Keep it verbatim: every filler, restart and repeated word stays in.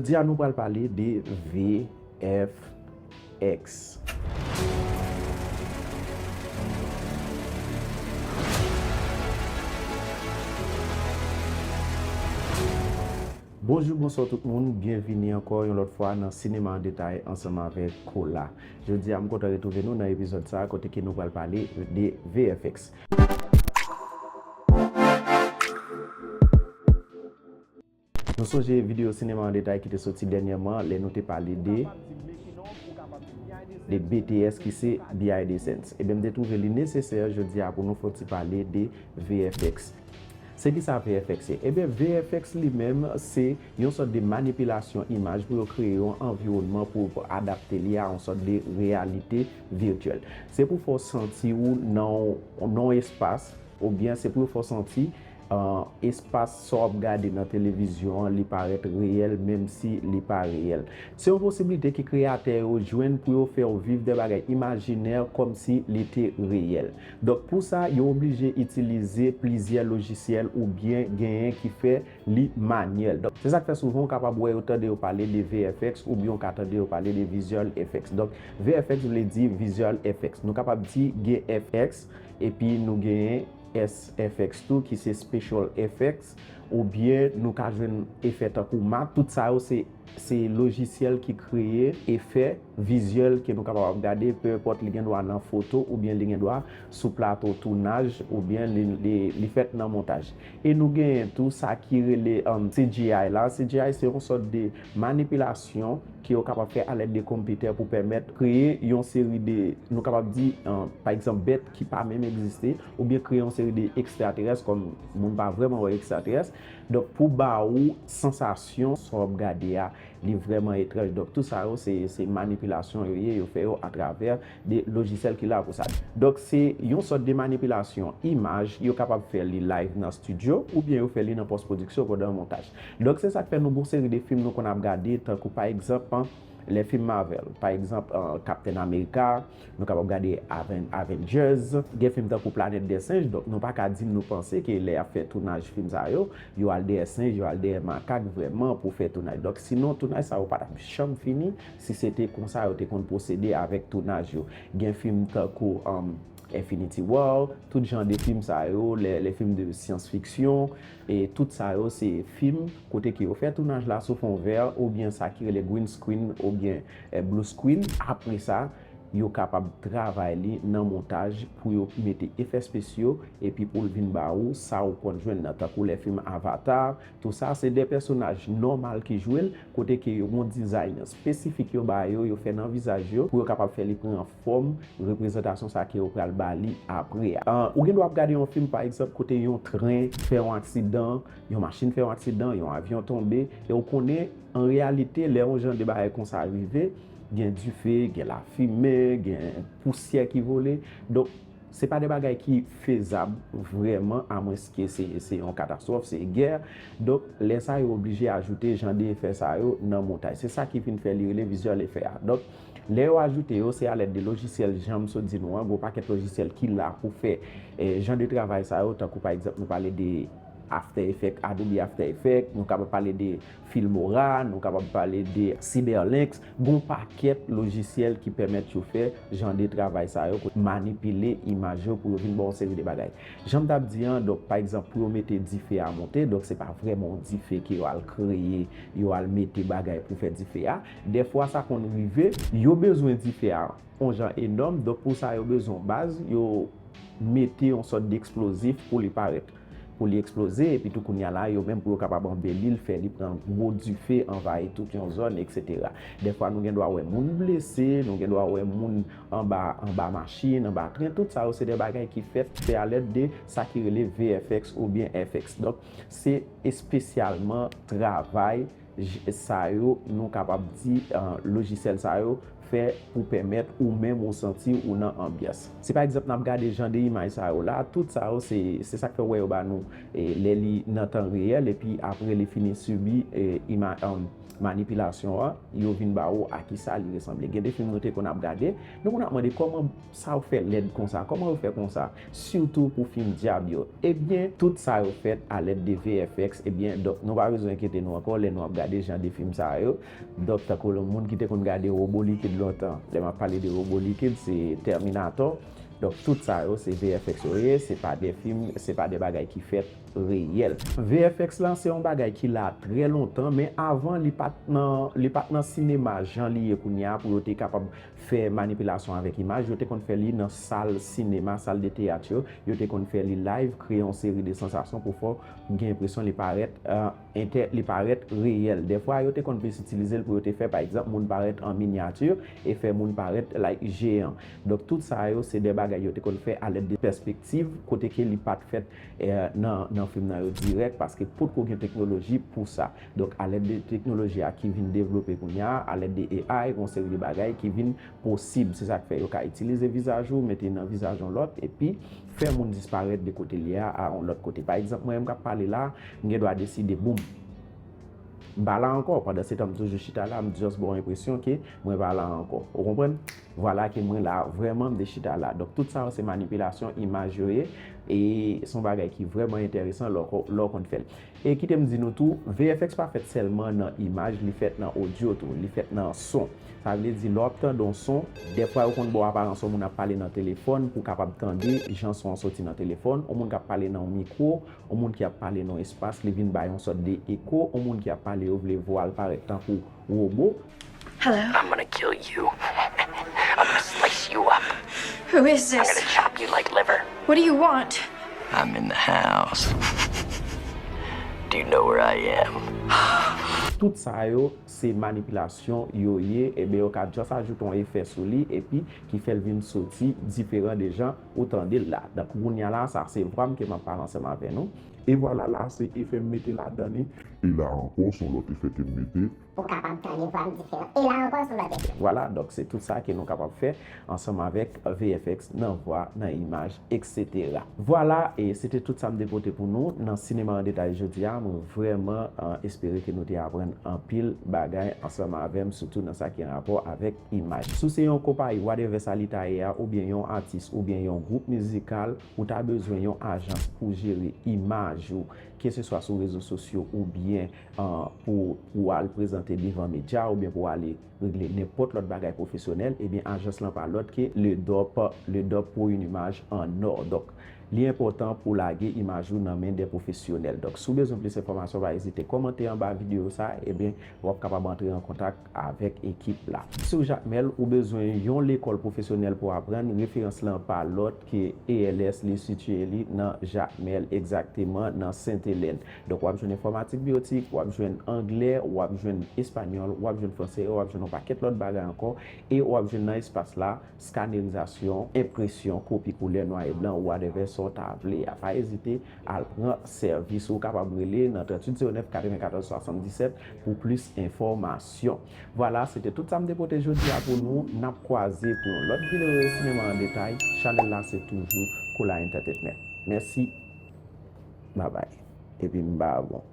Jodi a nou pral pale de V F X. Bonjou, bonswa tout moun, byenvini ankò yon lòt fwa nan Sinema an Detay ansanm avèk Kola. Jodi a, m kontan retwouve nou nan epizòd sa a kote ke nou pral pale de V F X. Nou sonje videyo Sinema an Detay ki te soti dènyèman lè nou te pale de, de B T S ki se Behind the Scenes. Ebyen, m te twouve li nesesè jodi a pou nou fon ti pale de V F X. Se ki sa V F X ye? Ebyen, V F X li menm se yon sòt de manipilasyon imaj pou yo kreye yon anviwònman pou adapte li a yon sòt de reyalite vityèl. Se pou fè w santi w nan, nan yon espas, oubyen se pou yo fè w santi espas sa w ap gade nan televizyon an, li parèt reyèl, menm si li pa reyèl. Se yon posiblite ke kreyatè yo jwenn pou yo fè w viv de bagay imajinè kòmsi li te reyèl. Donk, pou sa, yo oblije itilize plizyè lojisyèl oubyen genyen ki fè li manyèl. Donk, se sa k fè souvan w kapab wè yo tande yo pale de V F X oubyen w ka tande yo pale de visual effects. Donk, V F X vle di visual effects. Nou kapab di gen F X, epi nou genyen S F X tou, ki se special effects, oubyen nou ka jwenn efè tankou mat. Tout sa yo se, se lojisyèl ki kreye efè vizyèl ke nou kapab ap gade, pe enpòt li gen dwa nan foto oubyen li gen dwa sou plato tounaj oubyen li, li, li fèt nan montaj. E nou genyen tou sa ki rele, um, C G I la. C G I se yon sòt de manipilasyon ke yo kapab fè alèd de konpitè pou pèmèt kreye yon seri de, nou kapab di, um, pa egzanp, bèt ki pa menm egziste, oubyen kreye yon seri de ekstraterès, kòm moun pa vrèman wè ekstraterès. Donk, pou ba ou sansasyon sa w ap gade a, li vrèman etranj. Donk, tout sa yo, se, se manipilasyon yo ye, yo fè yo atravè de lojisyèl ki la pou sa. Donk, se yon sòt de manipilasyon imaj, yo kapab fè li live nan estidyo, oubyen yo fè li nan pòs pwodiksyon pandan montaj. Donk, se sa k fè nou gon seri de fim nou konn ap gade, tankou pa egzanp, lè fim Marvel, pa egzanp, Captain America, nou kapab gade Aven-, Avengers, gen fim tankou Planète des Singes, donk nou pa ka di nou panse ke lè y ap fè tounaj fim sa yo, yo al dèyè senj, yo al dèyè makak vrèman pou fè tounaj. Donk, sinon, tounaj sa yo pa t ap janm fini si se te konsa yo te konn pwosede avèk tounaj yo. Gen fim tankou, um, Infinity War, tout jan de fim sa yo, lè, lè fim de syans fiksyon, e tout sa yo se fim kote ke yo fè tounaj la sou fon vè, oubyen sa ki rele green screen, oubyen, eh, blue screen. Apre sa, yo kapab travay li nan montaj pou yo mete efè espesyo, epi pou l vin ba ou sa ou konn jwenn nan, tankou lè fim Avatar, tou sa, se de pèsonaj nòmal ki jwe l, kote ke yo gon dizayn espesifik yo ba yo, yo fè nan vizaj yo, pou yo kapab fè li pran fòm reprezantasyon sa ke yo pral ba li apre a. Ah, ou gen dwa ap gade yon fim, pa egzanp, kote yon tren fè yon aksidan, yon machin fè yon aksidan, yon avyon tonbe, e ou konnen, an reyalite, lè yon jan de bagay konsa rive, gen dife, gen lafimen, gen pousyè ki vole. Donk, se pa de bagay ki fezab vrèman, amwenske se, se yon katastwòf, se gè. Donk, lè sa yo oblije ajoute jan de efè sa yo nan montaj. Se sa ki vin fè li rele visual effect a. Donk, lè yo ajoute yo, se alèd de lojisyèl, jan m sot di nou an, gon pakèt lojisyèl ki la pou fè, eh, jan de travay sa yo, tankou pa egzanp, nou pale de After Effects, Adobe After Effects, nou kapab pale de Filmora, nou kapab pale de Cyberlinks, gon pakèt lojisyèl ki pèmèt yo fè jan de travay sa yo, pou manipile imaj yo, pou yo vin ba w yon seri de bagay. Jan m t ap di an, donk, pa egzanp, pou yo mete dife a monte, donk, se pa vrèman yon dife ke yo al kreye, yo al mete bagay pou fè dife a. Dèfwa, sa konn rive, yo bezwen dife a yon jan enòm, donk, pou sa, yo bezwen yon baz, yo mete yon sòt de eksplozif pou li parèt, pou li eksploze, epi tou kounye a la, yo menm pou yo kapab anbeli l, fè li pran gwo dife, anvayi tout yon zòn, etsetera. Dèfwa, nou gen dwa wè moun blese, nou gen dwa wè moun anba, anba machin, anba tren, tout sa yo, se de bagay ki fèt, fè alèd de sa ki rele V F X oubyen F X. Donk, se espesyalman travay j-, sa yo, nou kapab di, eh, lojisyèl sa yo fè pou pèmèt ou menm ou santi ou nan anbyans. Si pa egzanp n ap gade jan de imaj sa yo la, tout sa yo se, se sa k fè w wè yo ba nou, eh, lè li nan tan reyèl epi apre li fini sibi, eh, ima-, um, manipilasyon an, yo vin ba ou a kisa li resanble. Gen de fim nou te konn ap gade, nou konn ap mande kòman sa yo fè lèd konsa, kòman yo fè konsa, sitou pou fim dyab yo. Ebyen, tout sa yo fèt alèd de V F X, ebyen, donk nou pa bezwen enkyete nou ankò lè nou ap gade jan de fim sa yo. Donk, tankou moun ki te konn gade Wobo Likid lontan, lè m ap pale de Wobo Likid, se Terminator. Donk, tout sa yo, se V F X yo ye, se pa de fim, se pa de bagay ki fèt reyèl. V F X la, se yon bagay ki la trè lontan, men avan, li pa t nan, li pa t nan sinema jan li ye kounye a pou yo te kapab fè manipilasyon avèk imaj. Yo te konn fè li nan sal sinema, sal de teyat yo. Yo te konn fè li live, kreye yon seri de sansasyon pou fè w gen enpresyon li parèt, euh, entè-, li parèt reyèl. Dèfwa, yo te konn plis itilize l pou yo te fè, pa egzanp, moun parèt an minyati e fè moun parèt, like, jeyan. Donk, tout sa yo, se de bagay yo te konn fè alèd de pèspektiv, kote ke li pa t fèt, eh, nan, nan fim nan yo dirèk, paske potko gen teknoloji pou sa. Donk, alèd de teknoloji a ki vin devlope kounye a, alèd de A I, yon seri de bagay ki vin posib. Se sa k fè yo ka itilize vizaj ou, mete nan vizaj yon lòt, epi fè moun disparèt de kote l ye a, a yon lòt kote. Pa egzanp, mwen menm k ap pale la, m gen dwa deside, boum, m pa la ankò. Pandan se tan, m toujou chita la, m just ba w enpresyon ke mwen pa la ankò. Ou konprann? Vwala ke mwen la, vrèman, m te chita la. Donk, tout sa yo se manipilasyon imaj yo ye, e se yon bagay ki vrèman enteresan lè w ko-, lè w konn fè l. E kite m di nou tou, V F X pa fèt sèlman nan imaj, li fèt nan odyo tou, li fèt nan son. Sa vle di, lè w ap tande yon son, dèfwa yo konn ba w aparans yon moun ap pale nan telefòn pou w kapab tande jan son an soti nan telefòn, yon moun k ap pale nan yon mikwo, yon moun ki ap pale nan yon espas, li vin bay yon sòt de eko, yon moun ki ap pale, yo vle vwa l parèt tankou wobo. Hello? I'm gonna kill you. I'm gonna slice you up. Who is I'm this? gonna chop you like liver. What do you want? I'm in the house. Do you know where I am? Tout sa yo, se manipilasyon yo ye, ebyen yo ka just ajoute yon efè sou li, epi ki fè l vin soti diferan de jan ou tande l la. Donk, kounye a la, sa se vwa m ke m ap pale ansanm avè nou. E vwala la, se efè m mete ladan li. E la ankò, se yon lòt efè ke m mete. Ou kapab tande vwa m diferan. E la ankò, se yon lòt efè. Vwala, donk se tout sa ke nou kapab fè ansanm avèk V F X nan vwa, nan imaj, etsetera. Vwala, e se te tout sa m te pote pou nou nan Sinema an Detay jodi a. Mwen vrèman, euh, espere ke nou te aprann anpil bagay ansanm avè m, sitou nan sa ki an rapò avèk imaj. Si w se yon konpayi, whatever sa li ta ye a, oubyen yon atis, oubyen yon gwoup mizikal, ou ta bezwen yon ajans pou jere imaj ou, keseswa sou rezo sosyo oubyen, euh, pou, pou w al prezante devan medya oubyen pou w ale regle nenpòt lòt bagay pwofesyonèl, ebyen, ajans lan pa lòt ke Le Dop, Le Dop pour une image en or. Donk, li enpòtan pou w lage imaj ou nan men de pwofesyonèl. Donk, si w bezwen plis enfòmasyon, pa ezite kòmante anba videyo sa, ebyen, w ap kapab antre an kontak avèk ekip la. Si w Jakmèl, ou bezwen yon lekòl pwofesyonèl pou w aprann, referans lan pa lòt ke E L S, li sitiye li nan Jakmèl egzakteman, nan Sentelèn. Donk, w ap jwenn enfòmatik biyotik, w ap jwenn anglè, w ap jwenn espanyòl, w ap jwenn franse, w ap jwenn yon pakèt lòt bagay ankò, e w ap jwenn nan espas la, skanerizasyon, enpresyon, kopi koulè, nwa e blan, whatever sa w ta vle a. Pa ezite al pran sèvis ou. Ou kapab rele nan tranntuit zewo nèf katrevenkatòz swasanndisèt pou plis enfòmasyon. Vwala, se te tout sa m te pote jodi a pou nou. N ap kwaze pou yon lòt videyo Sinema an Detay. Chanèl la se toujou Kola Entertainment. Mèsi. Babay. Epi m ba bon.